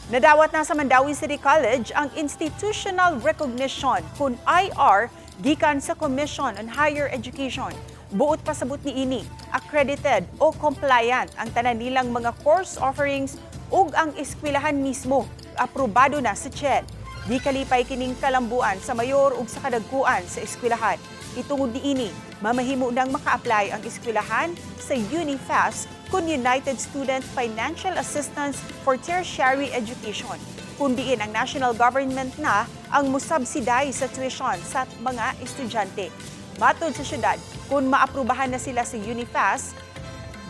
Nadawat na sa Mandaue City College ang Institutional Recognition kung IR gikan sa Commission on Higher Education. Buot pasabot niini, accredited o compliant ang tanan nilang mga course offerings ug ang eskwelahan mismo aprobado na sa CHED. Gikalipay kining kalambuan sa mayor ug sa kadagkuan sa eskwelahan. Itungod niini, mamahimo nang maka-apply ang eskwelahan sa UniFAST kun United Student Financial Assistance for Tertiary Education, kun diin ang national government na ang musubsidize sa tuition sa mga estudyante. Matod sa syudad, kung maaprubahan na sila sa UniFAST,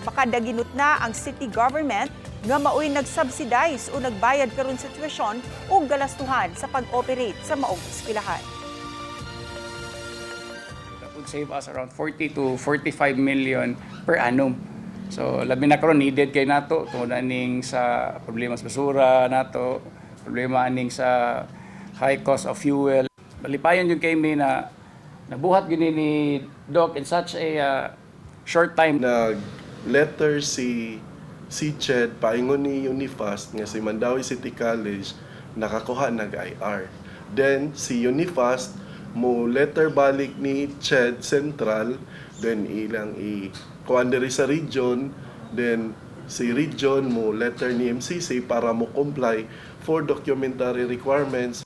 makadaginot na ang city government nga maoy nag-subsidize o nagbayad karon sa tuition o galastuhan sa pag-operate sa maong eskwelahan. That would save us around 40 to 45 million per annum. So labi na karon needed kay nato tungod aning sa problema sa basura nato, problema aning sa high cost of fuel. Malipayon jud kay mi na nabuhat gyud ni Doc in such a short time. Nag-letter si CHED paingon ni Unifast nga si Mandaue City College nakakuha nag IR. Then si Unifast mo letter balik ni CHED Central, then ilang i kuan diri sa region, then si region mo letter ni MCC para mo comply for documentary requirements.